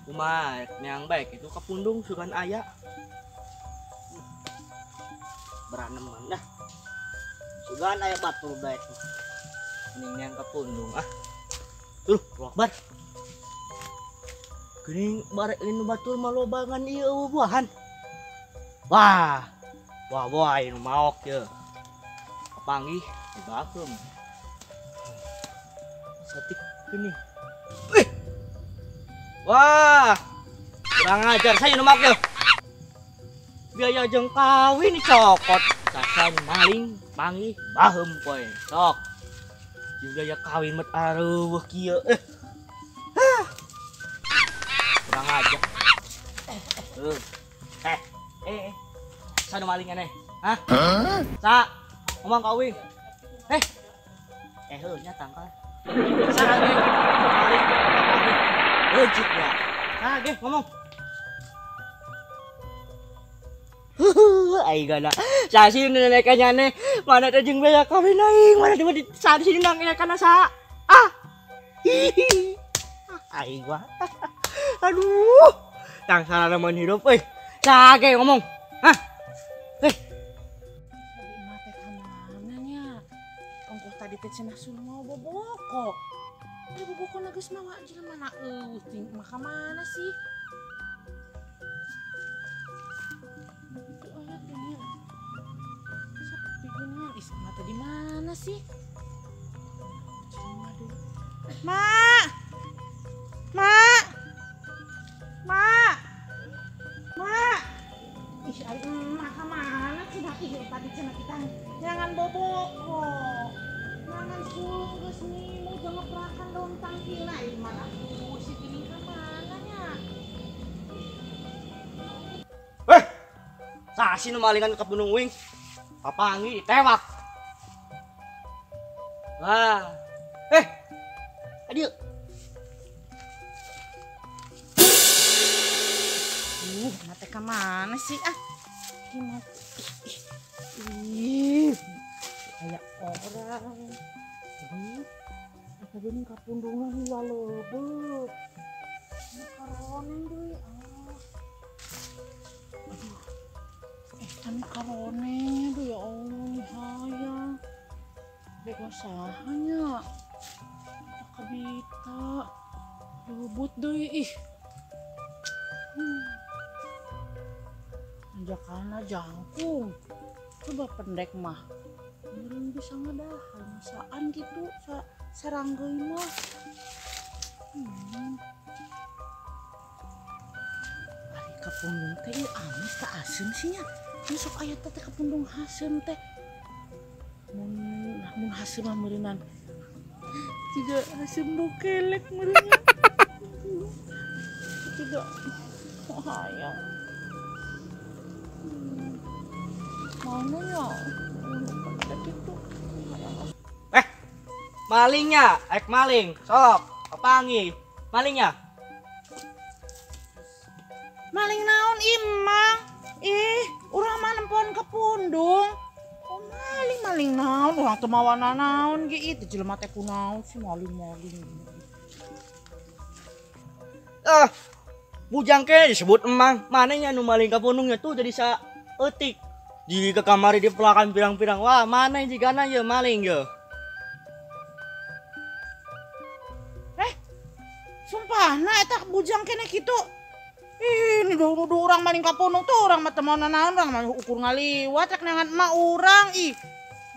Kumaha yang baik itu kapundung sugan aya. Beranem mana? Sugan aya batur baik. Mending yang kapundung ah. Tuh, Akbar. Geuning barek nu batur mah loba ngan ieu buahan. Wah. Wah, wah nu maok ye. Kapanggih dibakeum. Satik geuning. Wih. Wah. Kurang ajar saya nu maok ye. Biaya jeung kawin dicokot. Sasan maling panggih baheum poe. Sok. Jeung biaya kawin met areuweuh kieu. Kurang aja. Sa nu maling aneh. Hah? Sa, ngomong ka uing. Heuh nya tangkal. Sa ge maling. Leucik ya. Sa ge ngomong. Aing gana. Sa sini nenek nya mana teh jeung biaya kawin aing, mana teh di sa di sini nang kana sa. Ah. Hihi. Aing mah. Aduh, tang salah nemen hidup euy. Sa ge ngomong. Hah? Emak teh ka mana nya? Ongkoh tadi teh cenah suruh mau boboko. Ari boboko na geus mawa jelema na eueuh ting mah ka mana sih? Itu aya teh nya. Sapi geuningan ih emak teh di mana sih? Jelema deui. Mak. Mak. Mak. Mak. Ih, ari emak ka mana cenah ih tadi cenah kita jangan boboko. Jangan sulung geus ngimu jeung ngeprakan daun tangkilna ih mana tuh si geuning ka mana nya? Sasi nu malingan ka pundung uing. Papangi ditewak. Wah. Adieu. Emak teh ka mana sih ah? Gimana? Ih, kayak orang. Apa geuning kapundungan heula leubeut. Makaronen deui ah. Aduh. Kan makaronen aduh ya Allah hayang. Bego saha nya? Tak kabita. Leubeut deui ih. Anjakana jangkung. Coba pendek mah. Meureun bisa ngadahar masaan gitu saranggeuy mah. Ari kapundung teh ieu amis teh aseum sih nya. Mun sok aya teh kapundung haseum teh. Mun haseum mah meureunan. Jiga haseum bokelek meureunnya. Jiga hayang. Mana ya? Gitu. Malingnya, ek maling, sok, papangi, malingnya. Maling naon imang? Ih, urang mah nempon kepundung. Oh, maling maling naon? Urang teu mawana naon ge ieu jelema teh kunaon sih maling-maling. Ah, bujang ke disebut emang, manehnya nu maling kapundungnya tuh jadi sa eutik. Jadi ke kamar di pelakan pirang-pirang. Wah, mana jigana ye maling ye. Sumpah, nah eta bujang kene kitu. Ih, nuduh-nuduh urang maling kapundung tuh urang mah teu maona naon, urang mah ukur ngaliwat rek neangan emak urang ih.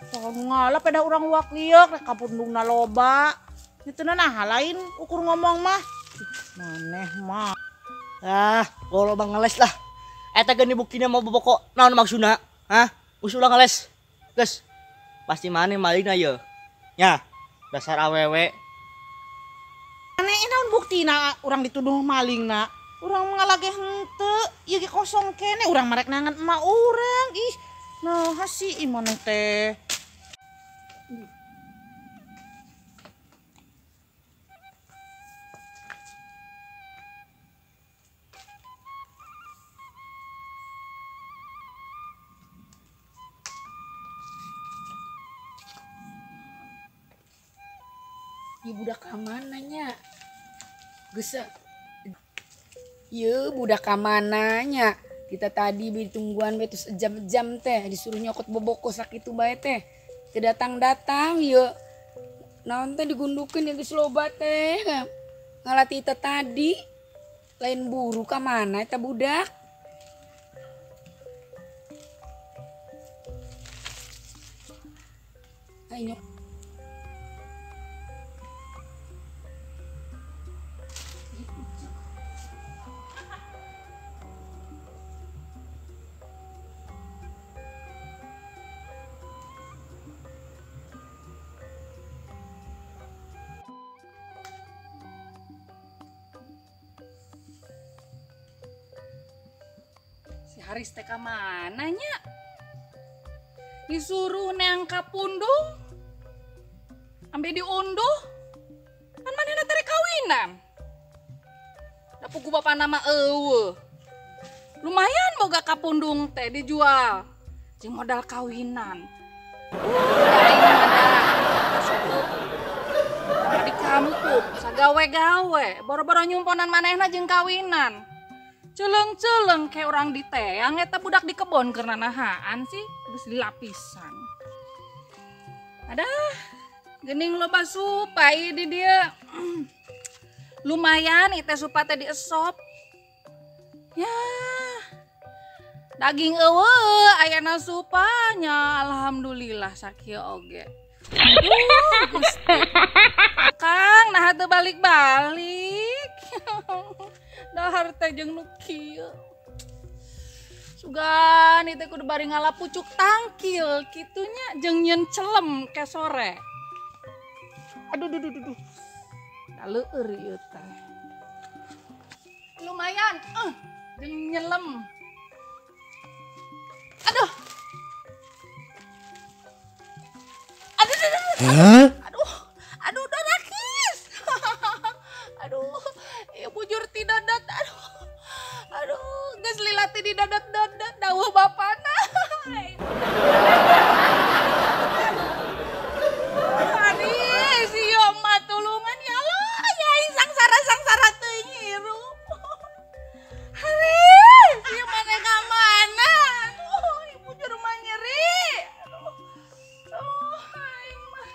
Sok nu ngalah pedah urang luak lieuk rek kapundungna loba. Kitu nah lain ukur ngomong mah. Ih, maneh mah. Ah, loba ngeles lah. Eta geuni buktina mau boboko naon maksudna? Hah? Usul ngeles. Geus. Pasti maneh malingna ye. Nya, dasar awewe. Maneh naon buktina urang dituduh malingna? Urang ngalage henteu, ieu ge kosong kene urang marek nangan emak urang. Ih, nah sih ih maneh teh. Ieu budak ka mana nya? Geus Ye budak ka mananya? Kita tadi ditungguan bae terus jam-jam teh disuruh nyokot boboko sakitu bae teh. Teu datang-datang ye. Naon teh digundukeun yang geus loba teh. Ngalati kita tadi lain buru ka mana eta budak? Ayo. Si Haris teh ka mana nya? Disuruh neang kapundung, ambe diunduh, kan manehna teh rek kawinan. Da pugu bapana mah eueuh. Lumayan boga kapundung teh dijual jeung modal kawinan. Aing mah da di kampung sagawe-gawe, boro-boro nyumponan manehna jeung kawinan. Celeng-celeng kayak orang di teang eta budak di kebon keur nanahaan sih geus dilapisan. Adah, geuning loba supa ieu di dieu. Lumayan ieu teh supa teh diesop. Ya. Daging eueuh ayana supanya, alhamdulillah sakieu oge. Gusti. Kang naha teu balik-balik. Dahar teh jeung nu kieu. Sugan ieu teh kudu bari ngala pucuk tangkil kitunya jeung nyeun celem ke sore. Aduh duh duh duh. Da leueur ieu teh. Lumayan jeung nyelem. Aduh. Aduh aduh aduh. Aduh. Aduh dorakis. Aduh, ieu bujur ti dadat. Aduh. Aduh, geus lila ti di dadat-dadat dawuh bapana. Aduh, ieu mah tulungan ya Allah, ya sangsara-sangsara teuing hirup. Haris, ieu maneh ka mana? Aduh, bujur mah nyeri. Aduh. Aduh, aing mah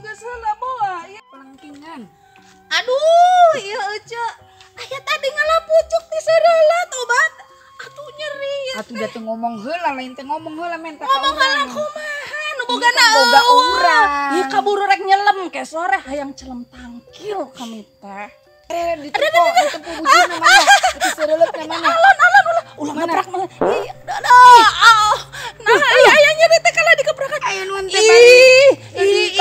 geus heula boa ieu pelengkingan. Aduh, ieu ece. Aya tadi ngala pucuk ti seureula tobat. Atuh nyeri ya. Atuh da teu ngomong heula, lain teh ngomong heula menta ka urang. Ngomong heula kumaha nu bogana boga urang. Ieu kaburu rek nyelem ke sore hayang celem tangkil kami teh. Ditepo, ditepo bujurna mana? Itu seureuleup na mana? Alon-alon ulah ulah ngeprak mah. Ih, aduh. Nah, aya nyeri teh kalah dikeprakan. Aya nuhun teh bari. Ih,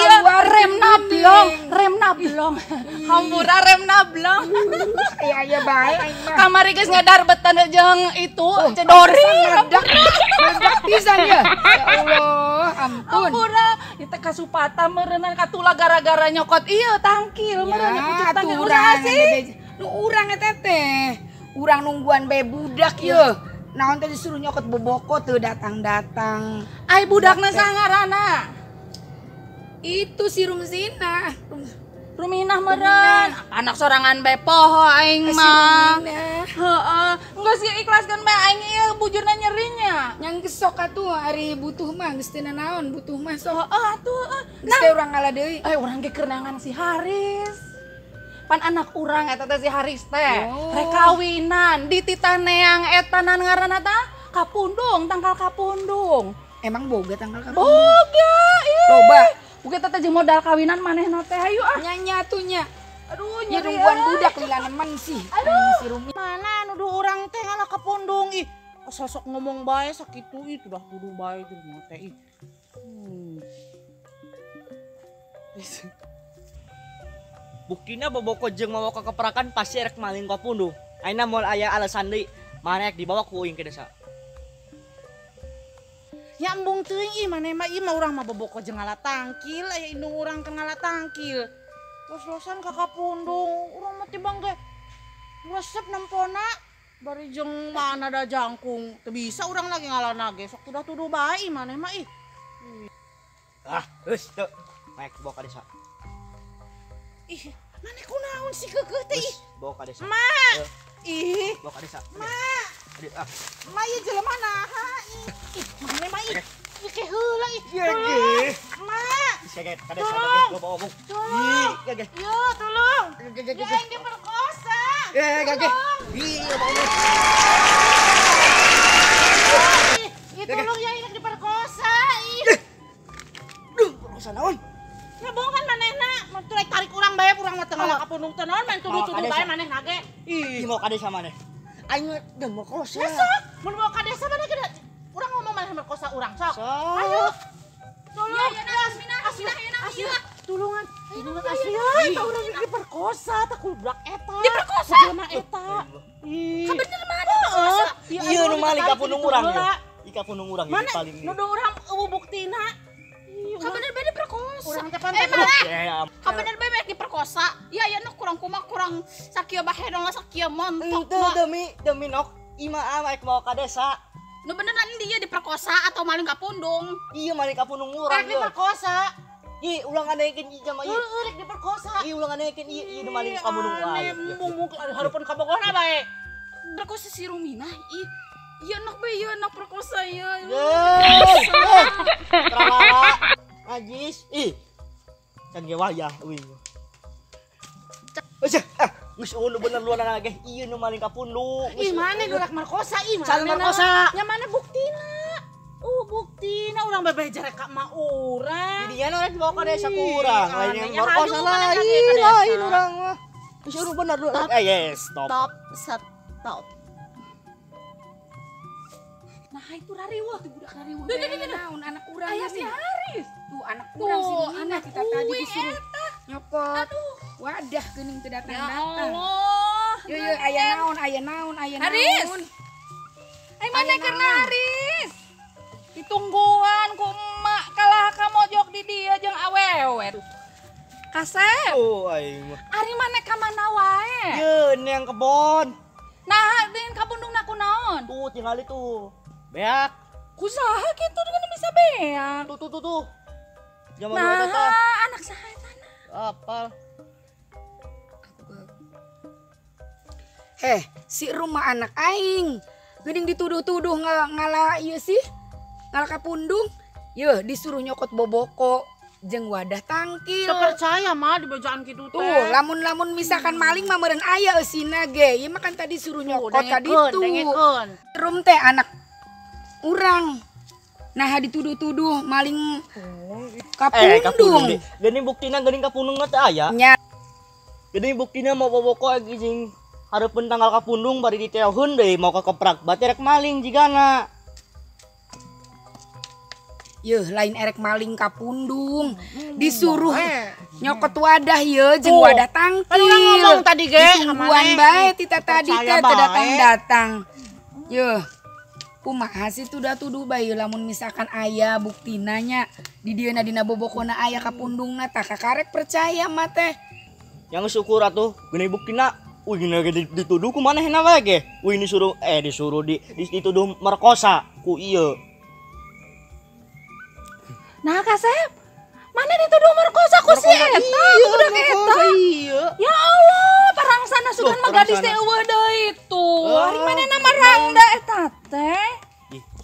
remna blong, remna blong. Hampura remna blong. Aya aya bae aing mah. Kamari geus ngadarbetan jeung itu cedori. Meledak. Meledak pisan ya. Ya Allah, ampun. Hampura, ieu teh kasupata meureunna katula gara-gara nyokot ieu tangkil meureun pucuk tangkil usaha sih. Nu urang eta teh. Urang nungguan bae budak ye. Naon teh disuruh nyokot boboko teu datang-datang. Ai budakna sangarana. Itu si Rumsina. Ruminah meureun. Anak sorangan bae poho aing mah. Heeh, geus ikhlaskeun bae aing ieu bujurna nyerinya. Nyang geus sok atuh ari butuh mah geus teu nanaon butuh mah sok. Heeh atuh heeh. Geus teh urang ngalah deui. Eh urang ge keur neangan si Haris. Pan anak urang eta teh si Haris teh. Rek kawinan dititah neang eta nan ngaranna tah kapundung, tangkal kapundung. Emang boga tangkal kapundung? Boga ih. Loba. Boga eta teh jeung modal kawinan manehna teh hayu ah. Nya atuh nya. Aduh nya nyeri nungguan budak lila nemen sih. Aduh. Si Rumi. Mana nuduh urang teh ngalah kapundung ih. Sosok ngomong bae sakitu ih tuh dah tuduh bae di rumah teh ih. Buktina boboko jeung mawa ka keperakan pasti erek maling kapundung. Ayeuna moal aya alasan deui, maneh dibawa ku uing ke desa. Ya embung teuing ih maneh mah ieu mah urang mah boboko jeung ngala tangkil, aya indung urang keur ngala tangkil. Los-losan ka kapundung, urang mah tibang ge resep nempona bari jeung mana da jangkung. Teu bisa urang lagi ngalana ge, sok tuduh-tuduh bae maneh mah ih. Ah, geus teu. Naik bawa ka desa. Ih, maneh kunaon sih keukeuh teh ih. Bawa ka desa. Mak. Ih. Bawa ka desa. Mak. Ah. Mak ieu jelema naha ih. Ih, mana mak ih. Ih ke heula ih. Tolong. Mak. Ih, ka desa gage loba omong. Ih, gage. Yo, tolong. Ya aing diperkosa. Eh, gage. Ih, loba omong. Ih, tolong ya aing diperkosa. Ih. Duh, perkosa naon? Ya bohong kan manehna, mun tarik urang bae urang mah teu ngalak kapundung teh naon main tuduh-tuduh bae manehna ge. Ih, mau ka desa maneh. Aing teu merkosa. Ya sok, mun bawa ka desa maneh ge urang ngomong maneh merkosa urang sok. Ayo. Tolong. Asli. Tulungan. Tulungan asli. Eta urang diperkosa tah ku budak eta. Diperkosa? Jelema eta. Ih. Kabener maneh diperkosa? Ieu nu maling kapundung urang ieu. Ih kapundung urang ieu paling. Nuduh urang eueuh buktina. Kabener bae diperkosa. Urang teh malah. Kabener bae meh diperkosa. Ya ya nu kurang kumaha kurang sakieu bahedong lah sakieu montok. Henteu demi nok ima arek bawa ka desa. Nu beneran dia diperkosa atau maling kapundung? Iya maling kapundung urang. Rek diperkosa. Ih ulang ngadekeun ieu jama ieu. Heueuh rek diperkosa. Ih ulang ngadekeun ieu ieu nu maling kapundung urang. Mung hareupeun kabogohna bae. Perkosa si Ruminah ih. Ieu nok bae ieu nok perkosa ieu. Tralala. Najis. Ih. Can ge wayah euy. Euy, ah, geus eueuh bener luaran ge. Ieu nu maling kapundung. Ih, maneh nu rek merkosa ih, maneh merkosa. Nya maneh buktina. Buktina urang bebeja rek ka emak urang. Didinya nu rek dibawa ka desa ku urang. Lain yang merkosa lain, lain urang mah. Geus eueuh bener luaran. Yes, stop. Stop. Nah itu rariweuh tuh budak rariweuh. Naon anak urang aya si Haris. Tuh anak urang si Nina kita tadi disuruh nyokot. Wadah geuning teu datang-datang. Ya Allah. Yo yo aya naon aya naon aya naon. Haris. Ai mana karena Haris? Ditungguan ku emak kalah ka mojok di dieu jeung awewe. Kasep. Oh aing mah. Ari maneh ka mana wae? Ye neang kebon. Nah, deun kapundungna ku naon? Tuh tingali tuh. Beak. Kusaha kitu dengan bisa beak. Tuh tuh tuh. Zaman nah, eta. Anak saha eta na? Apal. Heh, si rumah anak aing. Geuning dituduh-tuduh ngala ieu sih. Ngala kapundung. Yeuh disuruh nyokot boboko jeung wadah tangkil. Teu percaya mah dibejaan kitu teh. Tuh, lamun-lamun misalkan maling mah meureun aya eusina ge. Ieu mah kan tadi suruh nyokot ka ditu. Rum teh anak urang. Nah dituduh-tuduh maling kapundung. Geuning buktina geuning kapundung mah teu aya. Nya. Geuning buktina mau boboko jeung hareupeun tanggal kapundung bari diteoheun deui mau ka keprak berarti rek maling jigana. Yeuh lain erek maling kapundung. Disuruh nyokot wadah yeuh jeung wadah tangkil. Kan urang ngomong tadi ge ditungguan bae tita tadi teh teu datang-datang. Yeuh. Kumaha sih tuduh-tuduh bae lamun misalkan aya buktina nya di dieuna dina bobokona aya kapundungna tah kakarek percaya mah teh. Yang syukur atuh geuning buktina. Uy geuning ge dituduh ku manehna wae ge. Uy disuruh disuruh dituduh merkosa ku ieu. Nah Kasep, mana dituduh merkosa ku si eta? Budak eta. Ya Allah, parangsana sugan mah gadis teh eueuh deui tuh. Ari manehna mah rangda eta teh.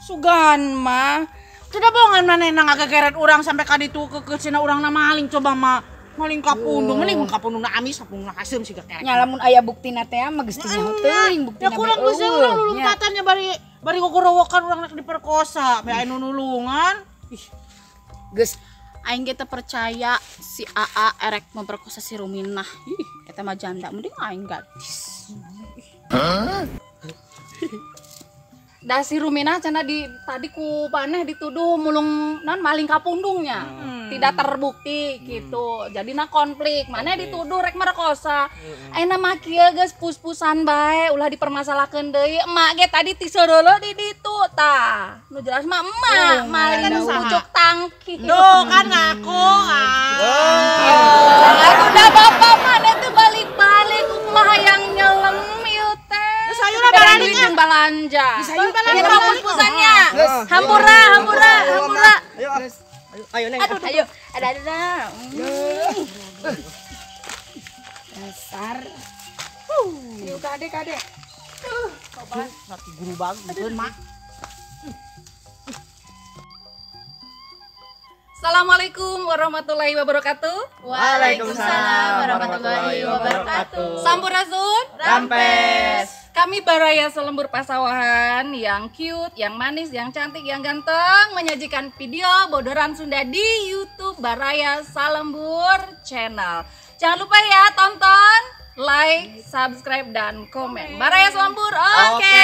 Sugan mah. Tidak bohongan manehna ngagegeret urang sampai ka ditu keukeuh cenah urangna maling coba mah. Maling kapundung, mending kapundungna amis, kapundungna haseum siga kerek. Nya lamun aya buktina teh mah geus teu nyaho teuing buktina. Ya kurang geus urang lulumpatannya bari gogorowokan urang rek diperkosa, bae anu nulungan. Ih. Geus aing ge teu percaya si AA erek memperkosa si Ruminah. Ih, eta mah janda mending aing gadis. Hah? Da si Ruminah cenah di tadi ku maneh dituduh mulung non maling kapundungnya. Tidak terbukti gitu. Jadina konflik, maneh dituduh rek merkosa. Ayeuna mah kieu geus pus-pusan bae ulah dipermasalahkeun deui. Emak ge tadi tiseureuleuk di ditu tah. Nu jelas mah emak maling pucuk tangki. Duh kan ngaku ah. Atuh da bapak maneh teh balik-balik kumaha hayang nyelem ieu teh. Geus ayo lah balik jeung balanja. Ayo pus-pusannya. Hampura, hampura, hampura. Ayo. Ayo Neng. Aduh, ayo. Ada. Dasar. Yuk kade. Tobat, nanti guru bagus mak. Assalamualaikum warahmatullahi wabarakatuh. Waalaikumsalam warahmatullahi wabarakatuh. Sampurasun. Rampes. Kami Baraya Selembur Pasawahan yang cute, yang manis, yang cantik, yang ganteng menyajikan video bodoran Sunda di YouTube Baraya Salembur Channel. Jangan lupa ya tonton, like, subscribe, dan komen. Baraya Selembur, oke.